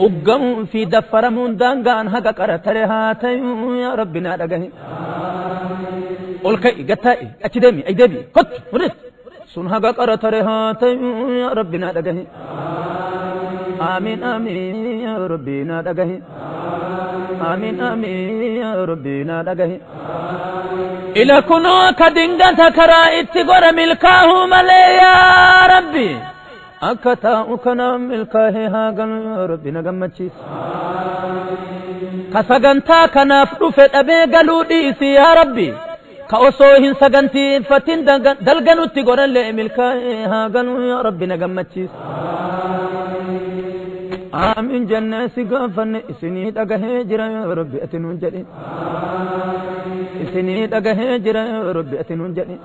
Uggamuun fi daffaramuun daangaan haga qara tare haa tayuu yaa rabbi naa dhagahi. Ol ka'i gad taa'i achi deemi ay deebi kottu fudhis sun haga qara tare haa tayuu yaa rabbi naa dhagahi. Amiin amiin yaa rabbi naa dhagahi. Amiin amiin yaa rabbi naa dhagahi. Ila kunoo ka dingata karaa itti gora milkaa'uu malee yaa rabbi. Akka taa'u kana milkaa'ee haa galu yaa rabbi na gammachiisa. Ka sagantaa kanaaf dhufe dhabee galuu dhiisi yaa rabbi. Ka osoo hin sagantiifatin dalganutti godhallee milkaa'ee haa galu yaa rabbi na gammachiisa. Amiin jennee si gaafanne isinii dhagahee jira yaa rabbi ati nuun jedhi. Isinii dhagahee jira yaa rabbi ati nuun jedhi.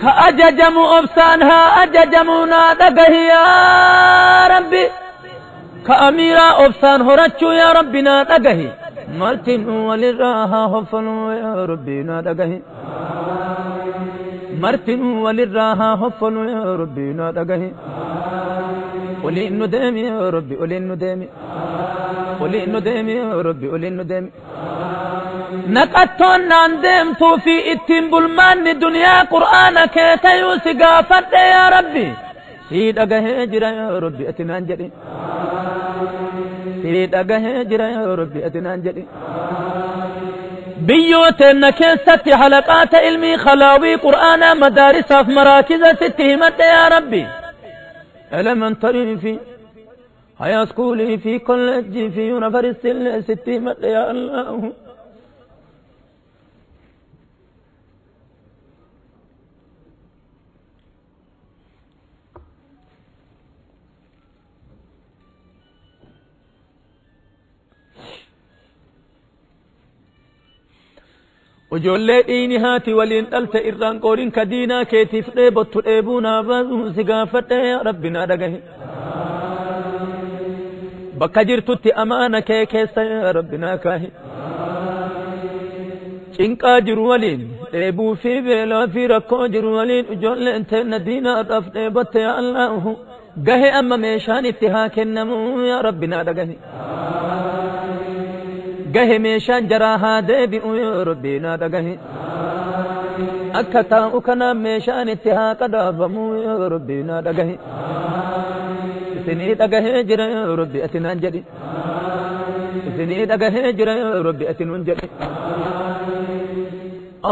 Ka ajajamu obsaan haa ajajamu naa dhagahi yaa rabbi. Ka amiiraa obsaan horachuu yaa rabbi naa dhagahi. Martinuu walirraa haa hoffanuu yaa rabbi naa dhagahi. Martinuu walirraa haa hoffanuu yaa rabbi naa dhagahi. Oliin nu deemi yaa rabbi oliin nu deemi. Oliin nu deemi yaa rabbi oliin nu deemi. Naqattoon naan deemtuu fi ittiin bulmaanni duniyaa qur'aana kee tayuu si gaafadhe yaa rabbi. Sii dhagahee jira yaa rabbi ati naan jedhi. Sii dhagahee jira yaa rabbi ati naan jedhi. Biyyoo teenna keessatti halaqaata ilmii khalaawii qur'aanaa madaarisaaf maraakiza sitti himadhe yaa rabbi. Elementary fi high school fi college fi university sitti himadhe yaa Allah. Ijoollee dhiini haati waliin dhalte irraan qooriin ka diinaa keetiif dheebottu dheebuu naa baasuu si gaafadhe yaa rabbi naa dhagahi. Bakka jirtutti amaana kee keessa yaa rabbi naa kaahi. Cinqaa jiru waliin dheebuu fi beelaa fi rakkoo jiru waliin ijoolleen teenna diinaadhaaf dheebotte yaa Allahu gahe amma meeshaan itti haa kennamu yaa rabbi naa dhagahi. Gahe meeshaan jaraa haa deebi'u yaa rabbi naa dhagahi. Akka taa'u kanaan meeshaan itti haa qadaafamu yaa rabbi naa dhagahi. Isinii dhagahee jira yaa rabbi ati naan jedhi. Isinii dhagahee jira yaa rabbi ati nuun jedhi.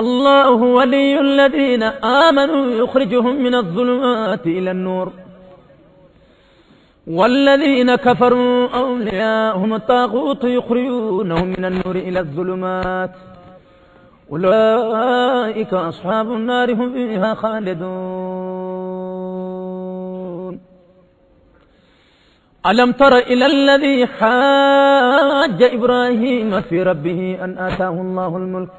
الله ولي الذين آمنوا يخرجهم من الظلمات إلى النور والذين كفروا أولياءهم الطاغوت يخرجونهم من النور إلى الظلمات أولئك أصحاب النار هم فيها خالدون. ألم تر إلى الذي حاج إبراهيم في ربه أن آتاه الله الملك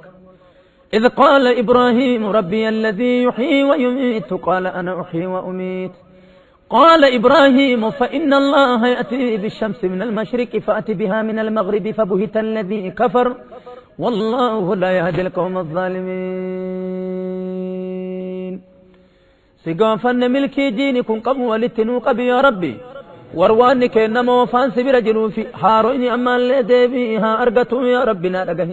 إذ قال إبراهيم ربي الذي يحيي ويميت قال أنا أحيي وأميت قال إبراهيم فإن الله يأتي بالشمس من المشرق فأت بها من المغرب فبهت الذي كفر والله لا يهدي القوم الظالمين. سقافن ملكي دينكم قبو ولتنو قبي يا ربي ورواني كإنما وفان سبير جلوفي حاروني أما اللي ديبيها أرقتو يا ربي نارقه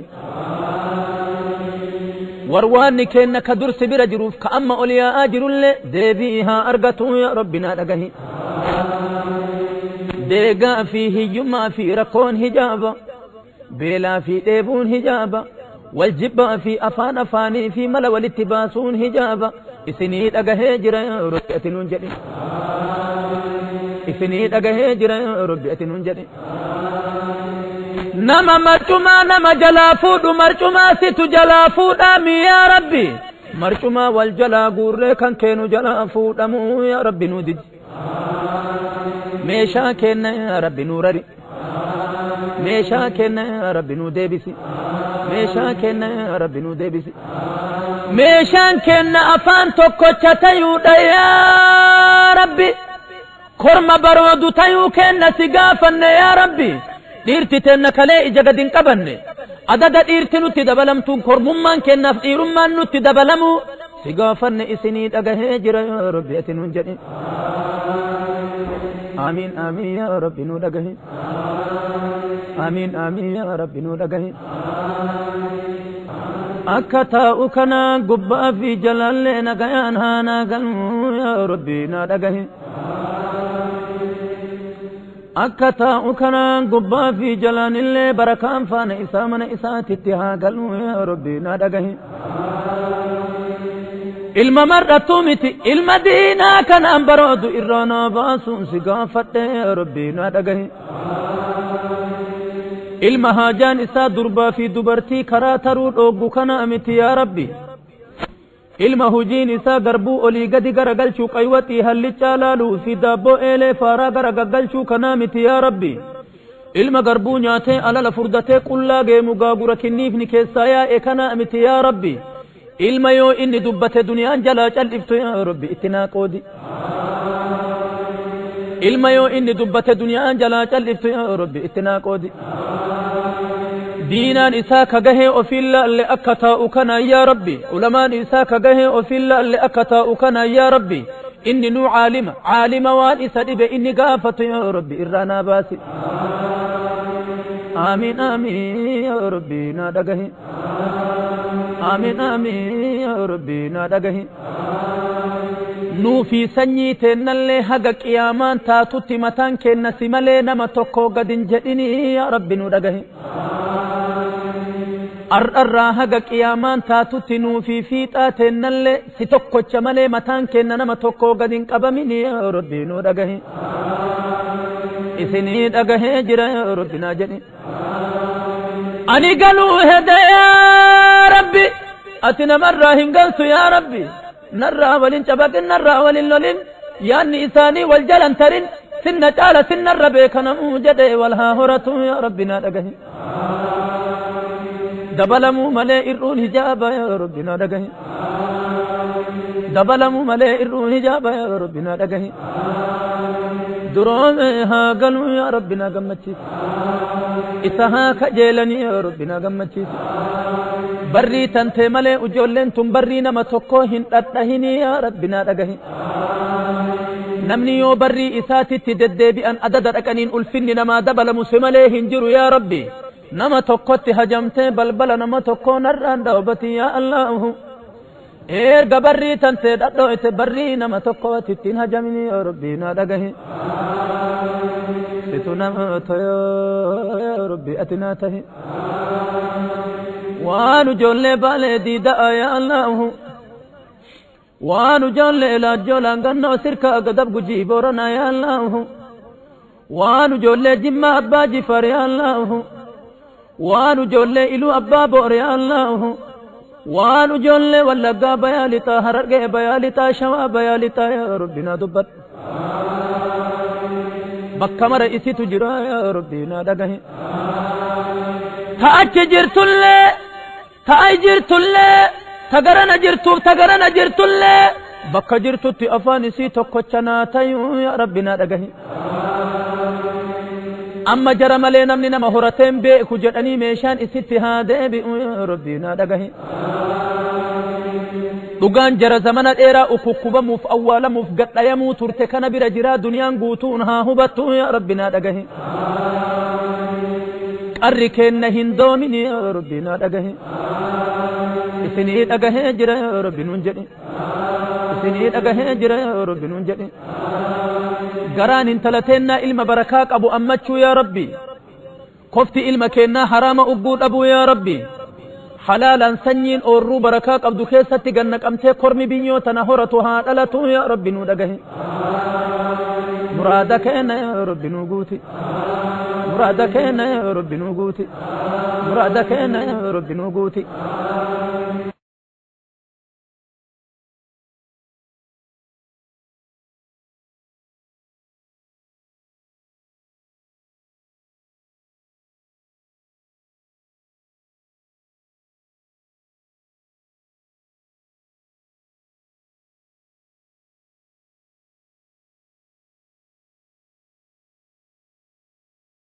warwaanni kenna ka dursi bira jiruuf ka amma ol yaa'aa jirullee deebii haa argatu yaa rabbi naa dhagahi. Deegaa fi hiyyummaa fi rakkoon hijaaba, beelaa fi dheebuun hijaaba, wal jibbaa fi afaan afaanii fi mala walitti baasuun hijaaba. Isinii dhagahee jira yaa rabbi ati nuun jedhi. Isinii dhagahee jira yaa rabbi ati nuun jedhi. Nama marcumaa nama jalaa fuudhu marcumaa situ jalaa fuudhaami yaa rabbi. Marcumaa wal jalaa guurree kan keenu jalaa fuudhamuu yaa rabbi nuu didi. Meeshaa kenna yaa rabbi nuu rari. Meeshaa kenna yaa rabbi nuu deebisi. Meeshaa kenna yaa rabbi nuu deebisi. Meeshaan kenna afaan tokkocha tayuudha yaa rabbi. Korma baroodu tayuu kenna si gaafanne yaa rabbi. Dhiirti teenna kalee ija gad hin qabanne adada dhiirti nutti dabalamtuun kormummaan kennaaf dhiirummaan nutti dabalamu si gaafanne isinii dhagahee jira yaa rabbi ati nuun jedhi. Amiin amiin yaa Rabbi nu dhagahi. Amiin amiin yaa Rabbi nu dhagahi. Akka taa'u kana gubbaa fi jalallee nagayaan haa naa galuu yaa Rabbi naa dhagahi. Akka taa'u kana gubbaa fi jalaanillee barakaan faana isaa mana isaatitti haa galuu yaa Rabbi naa dhagahi. Ilma mar'atu miti ilma diinaa kanaan baroodu irraa naa baasuun si gaafadhe yaa Rabbi naa dhagahi. Ilma haajaan isaa durbaa fi dubartii karaa taruu dhooggu kana miti yaa Rabbi. Ilma hujiin isaa garbuu olii gadi garagalchuu qaywaxii hallichaa laaluu fi daabboo eelee faaraa garagaggalchuu kanaa miti yaa Rabbi. Ilma garbuu nyaatee alala furdatee qullaa geemu gaagura kinniifni keessaa yaa'e kanaa miti yaa Rabbi. Ilma yoo inni dubbate duniyaan jalaa cal'iftu yaa Rabbi itti naa qoodi. Ilma yoo inni dubbate duniyaan jalaa cal'iftu yaa Rabbi itti naa qoodi. Diinaan isaa ka gahee ofiin laalle akka taa'u kana yaa Rabbi. Ulamaan isaa ka gahee ofiin laalle akka taa'u kana yaa Rabbi. Inni nuu caalima caalima waan isa dhibe inni gaafatu yaa Rabbi irraa naa baasi. Amiin amiin yaa Rabbi naa dhagahi. Amiin amiin yaa Rabbi naa dhagahi. Nuufi sanyii teennallee haga qiyaamaan taatutti mataan keenna si malee nama tokko gad hin jedhinii yaa Rabbi nu dhagahi. Ar'arraa haga qiyaamaan taatutti nuufi fiixaa teennallee si tokkocha malee mataan keenna nama tokko gad hin qabaminii yaa Rabbi nu dhagahi. Isinii dhagahee jira yaa Rabbi naa jedhi. Ani galuu hede yaa Rabbi ati namarraa hin galtu yaa Rabbi. Narraa walin cabaqin narraa walin lolin yaanni isaanii wal jalan tarin sinna caala sinnarra beekanamuu jedhe wal haa horatu yaa Rabbi naa dhagahi. Dabalamuu malee irruun hijaaba yaa Rabbi naa dhagahi. Dabalamuu malee irruun hijaaba yaa Rabbi naa dhagahi. Duroome haa galuu yaa Rabbi naa gammachiisi. Isa haa kajeelanii yaa Rabbi naa gammachiisi. Barrii tantee malee ijoolleen tun barrii nama tokko hin dhadhahinii yaa Rabbi naa dhagahi. Namni yoo barrii isaatitti deddeebi'an adada dhaqaniin ulfinni namaa dabalamu si malee hin jiru yaa Rabbi. Nama tokkotti hajamtee balbala nama tokkoo narraan dhaabati yaa Allahu. Erga barrii tantee dhadhooyte barrii nama tokkotti ittiin hajamini yaa Rabbi naa dhagahi. Situ nama toyo yaa Rabbi ati naa tahi. Waan ijoollee baalee diida'a yaa Allahu. Waan ijoollee laajjoolaan gannoo sirkaa gadab gujii booranaa yaa Allahu. Waan ijoollee jimmaa abbaa jifaar yaa Allahu. Waan ijoollee iluu abbaa boor yaa Allahu. Waan ijoollee wallaggaa bayaa lixaa harargee bayaa lixaa shawaa bayaa lixaa yaa Rabbi naa dubbadhu. Bakka mara isitu jira yaa Rabbi naa dhagahi. Ta achi jirtullee ta ai jirtullee ta garana jirtuuf ta garana jirtullee bakka jirtutti afaan isii tokkocha naa tayuu yaa Rabbi naa dhagahi. Amma jara malee namni nama horateen beeku jedhanii meeshaan isitti haa deebi'u yaa Rabbi naa dhagahi. Dhugaan jara zamana dheeraa ukukkubamuuf awwaalamuuf gadhayamuu turte kana bira jiraa duniyaan guutuun haa hubattu yaa Rabbi naa dhagahi. Qarri keenna hin doomini yaa Rabbi naa dhagahi. Isinii dhagahee jira yaa Rabbi nuun jedhi. Isinii dhagahee jira yaa Rabbi nuun jedhi. Garaan intala teennaa ilma barakaa qabu ammachuu yaa Rabbi. Kofti ilma keennaa haraama ugguu dhabuu yaa Rabbi. Halaalaan sanyiin oorruu barakaa qabdu keessatti ganna qabtee kormi biyyoo tana horatu haa dhalatu yaa Rabbi nuu dhagahi. Muraada keenya yaa Rabbi nuu guuti. Muraada keenya yaa Rabbi nuu guuti. Muraada keenya yaa Rabbi nuu guuti.